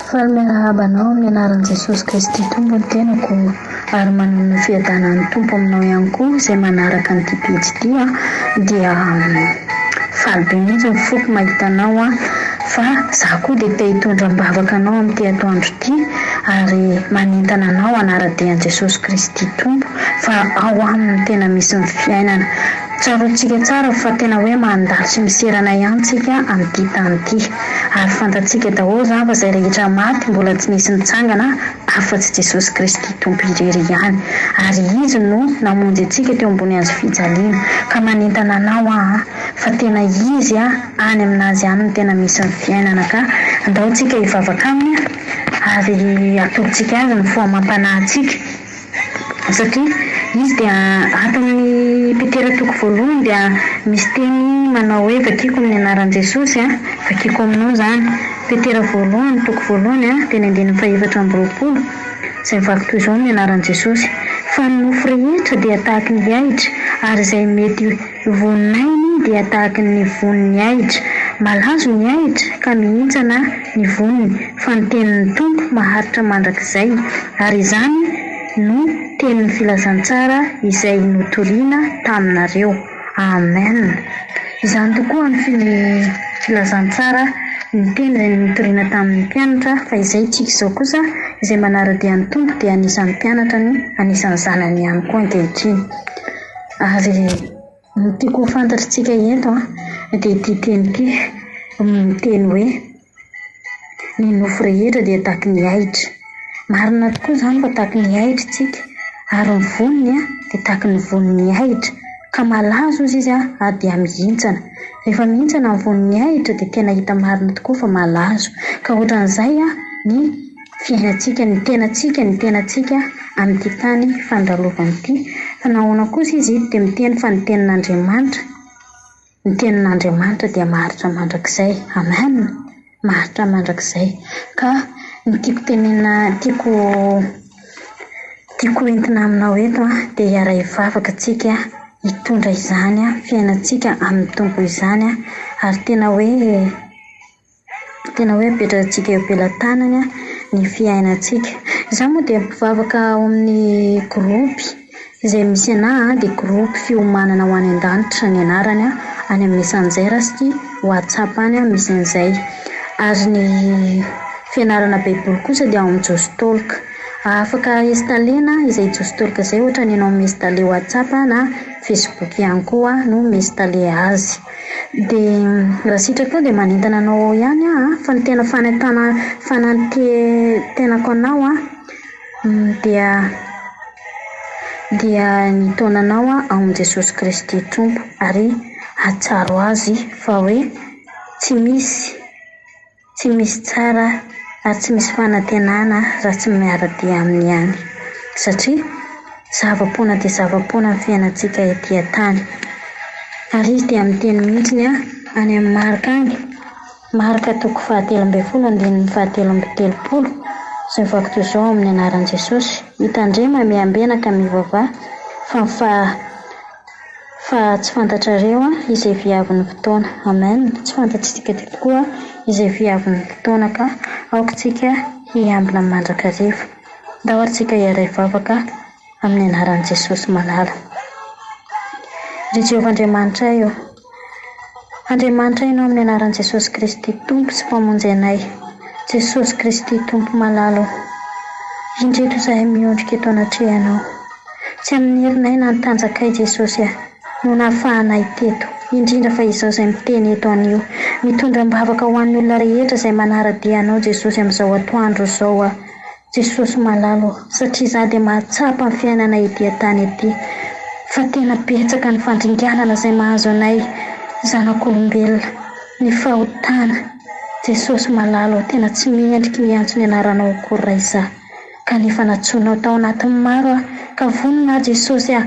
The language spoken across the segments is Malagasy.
Faly miarahaba anao amin'ny anaran'i Jesosy Kristy Tompo ny tenako ary manonona fiadanan'ny Tompo aminao ihany koa izay manaraka an'ity pejy ity an, dia faly be mihitsy ny foko mahita anao an, fa za koa dia te hitondra am-bavaka anao amin'ity atoandro ity ary manentana anao hanara-dia an'i Jesosy Kristy Tompo fa ao aminy no tena misy ny fiainana. Tsaroantsika tsara fa tena hoe mandalo sy miserana ihany tsika amin'ity tany ity. Ary fantatsika daholo izany fa izay rehetra maty mbola tsy nisy nitsangana afa-tsy Jesosy Kristy Tompo irery ihany. Ary Izy no namonjy antsika teo ambony hazo fijaliana. Ka manentana anao aho an, fa tena Izy an, any aminazy any no tena misy ny fiainana ka andao tsika hivavaka Aminy ary atolotsika Azy ny fo amam-panahintsika. Satria izy dia ato amin'ny Petera toko voalohany dia misy teny manao hoe vakiko amin'ny anaran'i Jesosy a, vakiko aminao izany. Petera voalohany toko voalohany a, teny andininy fahefatra amby 20, izay mivaky toy izao amin'ny anaran'i Jesosy, Fa ny nofo rehetra dia tahaky ny ahitra, ary izay mety voninahiny dia tahaky ny vonin'ny ahitra. Malazo ny ahitra ka mihintsana ny voniny, fa ny tenin'ny Tompo maharitra mandrakizay, ary izany no tenin'ny filazantsara izay notorina taminareo. Amen! Izany tokoa ny filazantsara, ny teny izay notorina tamin'ny mpianatra, fa izay tsika izao kosa, izay manara-dia ny Tompo dia anisan'ny mpianatrany, anisan'ny zanany ihany koa ankehitriny. Ary ny tiako ho fantatr'tsika eto dia ity teny ity, miteny hoe. Ny nofo rehetra dia tahaky ny ahitra. Marina tokoa izany fa tahaky ny ahitra isika, ary ny voniny dia tahaky ny vonin'ny ahitra, ka malazo hozy izy ary dia mihintsana. Rehefa mihintsana ny vonin'ny ahitra dia tena hita marina tokoa fa malazo. Ka ohatran'izay ny fiainantsika, ny tenantsika, ny tenantsika amin'ity tany fandalovana ity. Fa nahoana kosa izy ito dia miteny fa ny tenin'Andriamanitra? Ny tenin'Andriamanitra dia maharitra mandrakizay. Amen! Maharitra mandrakizay. Ka ny tiako tenenina, tiako tiako entina aminao eto an, dia hiara-hivavaka tsika hitondra izany fiainantsika amin'ny Tompo izany ary tena hoe Tena hoe apetrahantsika eo am-pelatanany ny fiainantsika. Izaho moa dia mpivavaka ao amin'ny groupe izay misy anah dia groupe fiomanana ho any an-danitra ny anarany any amin'ny messenger sy whatsapp any misy an'izay. Ary ny fianarana baiboly kosa dia ao amin'ny Jostalk. Afaka installer-na izay Jostalk izay ohatra ny ianao mi-installer whatsapp na facebook ihany koa no mi-installer azy. Dia raha sitrakao dia manentana anao ao ihany aho an, fa ny tena fanentana fanantenako anao an, dia dia ny hitaona anao ao amin'i Jesosy Kristy Tompo ary hahatsiaro Azy fa hoe tsy misy Tsy misy tsara ary tsy misy fanantenana raha tsy miara-dia aminy ihany. Satria zava-poana dia zava-poana ny fiainantsika ety an-tany. Ary izy dia miteny mihitsy any amin'ny Marka any, Marka toko fahatelo ambin'ny folo andininy fahatelo amby telopolo, izay mivaky toy izao amin'ny anaran'i Jesosy, Mitandrema, miambena ka mivavaha, fa ny faha. Fa tsy fantatrareo izay fiavin'ny fotoana. Amen. Tsy fantatsika tokoa izay fiavin'ny fotoana ka aoka tsika hiambina mandrakariva. Ndao ary tsika hiaray vavaka amin'ny anaran'i Jesosy malala. Ry Jehovah Andriamanitray ô, Andriamanitra Ianao amin'ny anaran'i Jesosy Kristy Tompo sy Mpamonjy anay. Jesosy Kristy Tompo malala ô, indreto izahay miondrika eto anatrehanao. Tsy amin'ny herinay na ny tanjakay Jesosy a, no nahafahanay teto, indrindra fa izao izay miteny eto anio. Mitondra am-bavaka ho an'ny olona rehetra izay manara-dia Anao Jesosy amin'izao atoandro izao aho. Jesosy malala ô, satria izaho dia mahatsapa ny fiainana ety an-tany ety, fa tena betsaka ny fandringanana izay mahazo anay zanak'olombelona, ny fahotana. Jesosy malala ô, tena tsy mendriky ny hiantso ny anaranao akory raha izaho, kanefa nantsoinao tao anatin'ny maro aho, ka vonona aho Jesosy ah,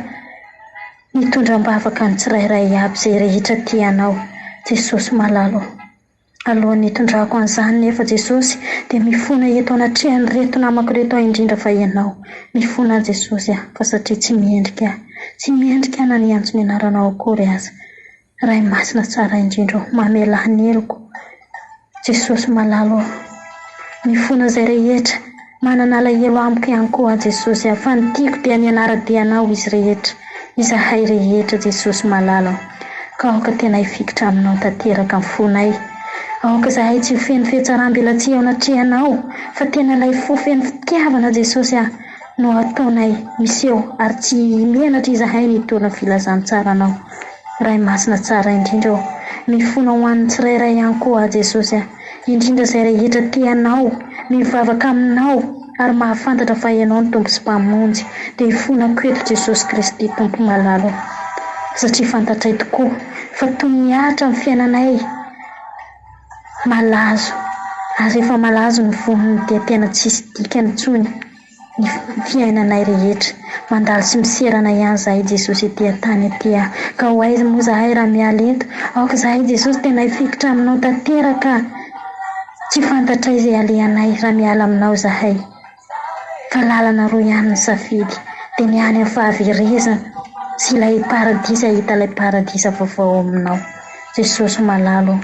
nitondra am-bavaka ny tsirairay aby izay rehetra tia Anao, Jesosy malala ô. Alohan'ny hitondrako an'izany nefa Jesosy dia mifona eto anatrehan'ireto namako ireto aho indrindra fa Ianao. Mifona aho Jesosy ah, fa satria tsy mendrika aho. Tsy mendrika aho na ny hiantso ny anaranao akory aza. Ray masina tsara indrindra ô, mamelà ny heloko. Jesosy malala ô. Mifona izay rehetra manana alahelo amiko ihany koa aho Jesosy a, fa ny tiako dia ny hanara-dia Anao izy rehetra, izahay rehetra Jesosy malala o. Ka aoka tena hifikitra Aminao tanteraka ny fonay. Aoka izahay tsy ho feno fihatsaram-belatsihy eo anatrehanao, fa tena ilay fo feno fitiavana Jesosy a, no ataonay miseho ary tsy menatra izahay ny hitory ny filazantsaranao. Ray Masina tsara indrindra ô, mifona ho an'ny tsirairay ihany koa aho Jesosy a, indrindra izay rehetra tia Anao, mivavaka Aminao ary mahafantatra fa Ianao no Tompo sy Mpamonjy, dia ifonako eto Jesosy Kristy Tompo malala ô, satria fantatray tokoa fa toy ny mihatra ny fiainanay malazo ary rehefa malazo ny voniny dia tena tsisy dikany intsony. Ny fiainanay rehetra. Mandalo sy miserana ihany zahay Jesosy ety an-tany ety a! Ka ho aiza moa zahay raha miala eto? Aoka zahay Jesosy tena hifikitra aminao tanteraka Tsy fantatray izay alehanay raha miala aminao zahay Fa lalana roa ihany ny safidy dia ny any amin'ny fahaverezana sy ilay paradisa hahita ilay paradisa vaovao ao aminao Jesosy malala o!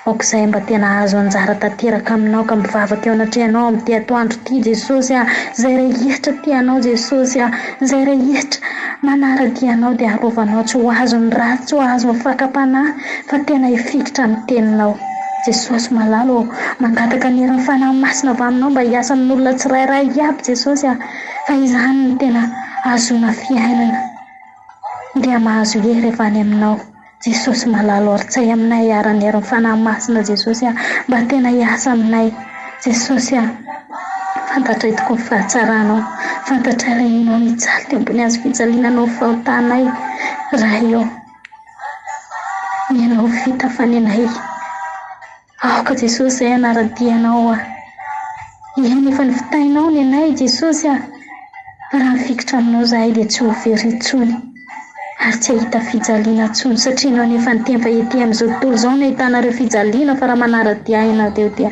Aoka izahay mba tena hahazo anjara tanteraka aminao ka mivavaka eo anatrehanao amin'ity atoandro ity Jesosy a! Izay rehetra tia anao Jesosy a! Izay rehetra manara-dia anao dia arovanao tsy ho azon'ny ratsy, tsy ho azon'ny fakam-panahy fa tena hifikitra amin'ny teninao. Jesosy malala ô! Mangataka ny herin'ny Fanahy Masina avy aminao mba hiasa amin'olona tsirairay iaby Jesosy a! Fa izany no tena ahazoana fiainana. Dia mahazo hery avy any aminao. Jesosy malala ortsay aminay ara ny herin'ny Fanahy Masina Jesosy a mba tena hiasa aminay Jesosy a fantatray tokoa ny fahatsaranao fantatray ilay Ianao nijaly teo ambony hazo fijaliana noho ny fahotanay Ray ô ny Anao vita fa ny anay Aoka Jesosy zay hanara-dia Anao aho. Eny efa nivitainao ny anay Jesosy ah! Fa raha mifikitra aminao zahay dia tsy ho very intsony ary tsy hahita fijaliana intsony satria ianao nefa niteny fa ety amin'izao tontolo izao no ahitanareo fijaliana fa raha manara-dia ahy ianareo dia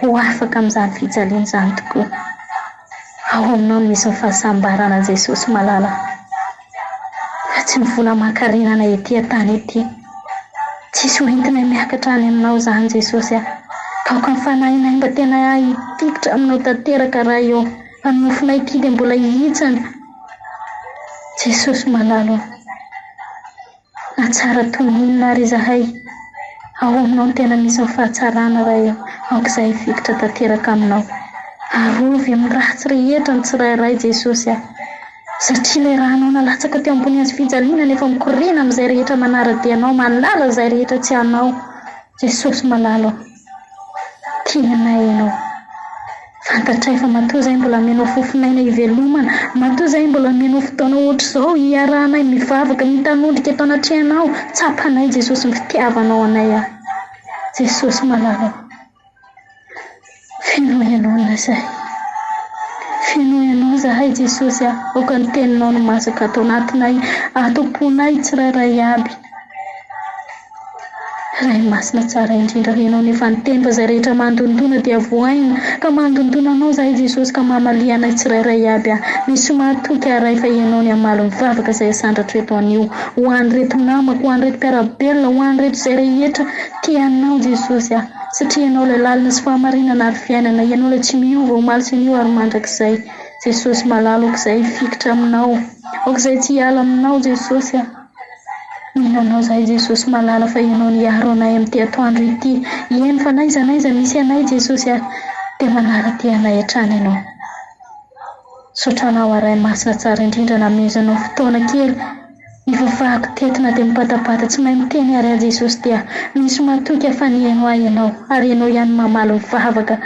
ho afaka amin'izany fijaliana izany tokoa. Ao aminao no misy ny fahasambarana Jesosy malala. Fa tsy ny vola aman-karena anay ety an-tany ety. Tsisy ho entinay miakatra any aminao izany Jesosy a! Ka aoka ny fanahinay mba tena hifikitra aminao tanteraka Ray ô! Fa ny nofonay ity dia mbola hihitsana. Jesosy malala ô! Na tsara toy ny inona ary izahay, ao aminao no tena misy ny fahatsarana Ray ô, aoka izahay hifikitra tanteraka aminao. Arovy amin'ny ratsy rehetra ny tsirairay Jesosy a! Satria ilay rànao nalatsaka teo ambony hazo fijaliana nefa mikoriana amin'izay rehetra manara-dia anao, manala izay rehetra tsy anao. Jesosy malala ô! Tia anay Ianao. Fantatray fa matoa izahay mbola amenao fofon'aina hivelomana, matoa izahay mbola amenao fotoana ohatr'izao hiarahanay mivavaka, mitanondrika eto anatrehanao, tsapanay Jesosy ny fitiavanao anay ah. Jesosy malala ô. Fenoy Ianao ny izahay. Fenoy Ianao izahay Jesosy ah. Aoka ny teninao no masaka ato anatinay, ato am-ponay tsirairay aby. Ray Masina tsara indrindra, Ianao no efa niteny fa izay rehetra mandondona dia vohaina, ka mandondona Anao izahay Jesosy ka mamalia anay tsirairay aby ah. Misy mahatoky ahy Ray fa Ianao ny hamaly ny vavaka izay asandratro eto anio, ho an'ireto namako, ho an'ireto mpiara-belona, ho an'ireto izay rehetra tia Anao Jesosy ah. Satria Ianao ilay lalina sy fahamarinana ary fiainana, Ianao ilay tsy miova omaly sy anio ary mandrakizay. Jesosy malala aok'izay hifikitra Aminao, aok'izay tsy hiala Aminao Jesosy ah. Mino Anao zahay Jesosy malala fa Ianao no hiaro anay amin'ity atoandro ity. Eny fa n'aiza n'aiza misy anay Jesosy a, dia manara-dia anay hatrany Ianao. Misaotra Anao aho Ray Masina tsara indrindra nanomezanao fotoana kely nivavahako teto na dia mibatabata tsy mahay miteny ary aho Jesosy dia misy matoky aho fa nihaino ahy Ianao ary Ianao ihany no mamaly ny vavaka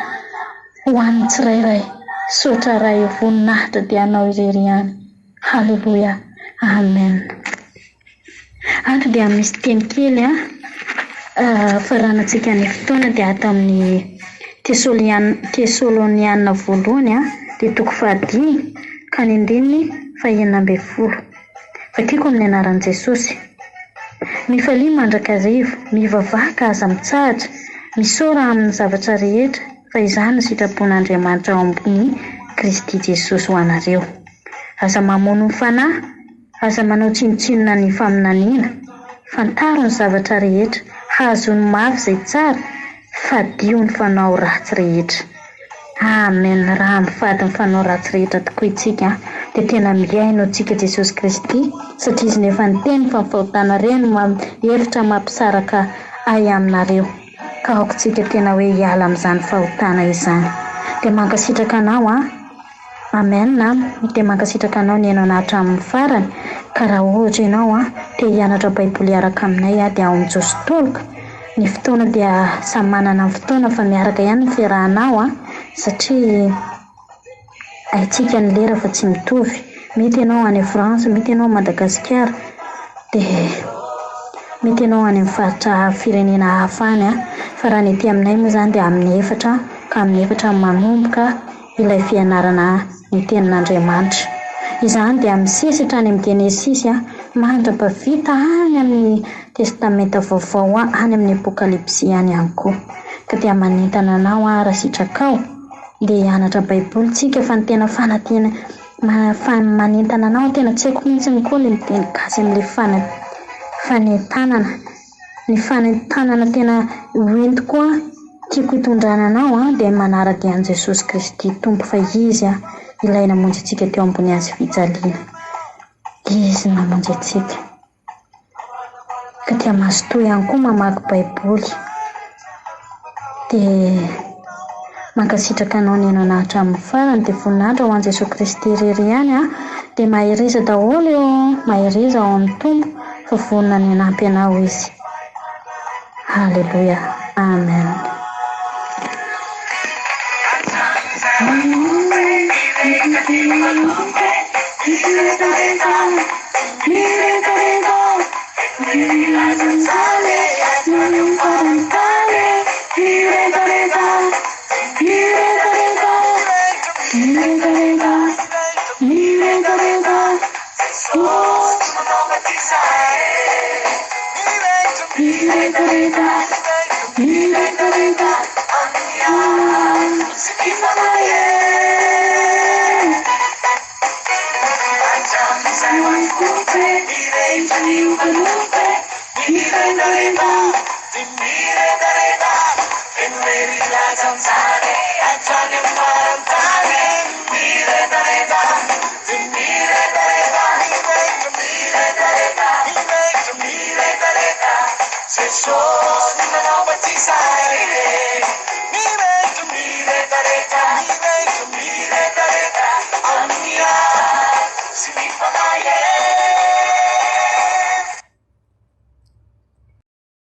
ho an'ny tsirairay. Misaotra Ray o, voninahitra dia Anao irery ihany. Haleloia Amen. Ato dia misy teny kely an, faranantsika ny fotoana dia ato amin'ny Tesoloniana voalohany an, dia toko fahadimy ka ny andininy fahenina ambin'ny folo. Vakiko amin'ny anaran'i Jesosy. Mifalia mandrakariva, mivavaha ka aza mitsahatra, misaora amin'ny zavatra rehetra fa izany no sitrapon'Andriamanitra ao amin'ny Kristy Jesosy ho anareo. Aza mamono ny fanahy, aza manao tsinontsinona ny faminaniana. Fantaro ny zavatra rehetra, hahazoany mafy izay tsara, fadio ny fanao ratsy rehetra. Amen raha mifady ny fanao ratsy rehetra tokoa itsika dia tena mihaino antsika Jesosy Kristy satria Izy no efa niteny fa ny fahotanareo no hevitra mampisaraka ahy aminareo ka aoka tsika tena hoe hiala amin'izany fahotana izany dia mankasitraka anao an Amen an dia mankasitraka anao nihaino anah hatramin'ny farany ka raha ohatra ianao an te hianatra baiboly hiaraka aminay an dia ao amin'ny Jositoloka ny fotoana dia samy manana ny fotoana fa miaraka ihany ny fiarahanao an satria haintsika ny lera fa tsy mitovy mety ianao any France mety ianao Madagasikara dia mety ianao any amin'ny faritra firenena hafa any an fa raha ny aty aminay moa izany dia amin'ny efatra ka amin'ny efatra manomboka ilay fianarana ny Tenin'Andriamanitra. Izany dia misesy hatrany amin'ny Genesisy mandra-pavita any amin'ny Testamenta Vaovao any amin'ny Apokalypsy any ihany koa. Ka dia manentana anao aho raha sitrakao dia hianatra Baiboly tsika fa ny tena fanatena manentana anao tena tsy haiko mihitsy koa ilay miteny gasy amin'ilay fanentanana. Ny fanentanana tena hoentiko an, tiako hitondrana anao an, dia manara-dia an'i Jesosy Kristy Tompo fa Izy an, ilay namonjy antsika teo ambony hazo fijaliana. Izy namonjy antsika. Ka dia mazotoa ihany koa mamaky Baiboly. Dia mankasitraka anao nihaino anah hatramin'ny farany. Dia voninahitra ho an'i Jesoa Kristy irery ihany an. Dia mahereza daholo ô, mahereza ao amin'ny Tompo fa vonona ny hanampy anao Izy. Haleloia. Amen.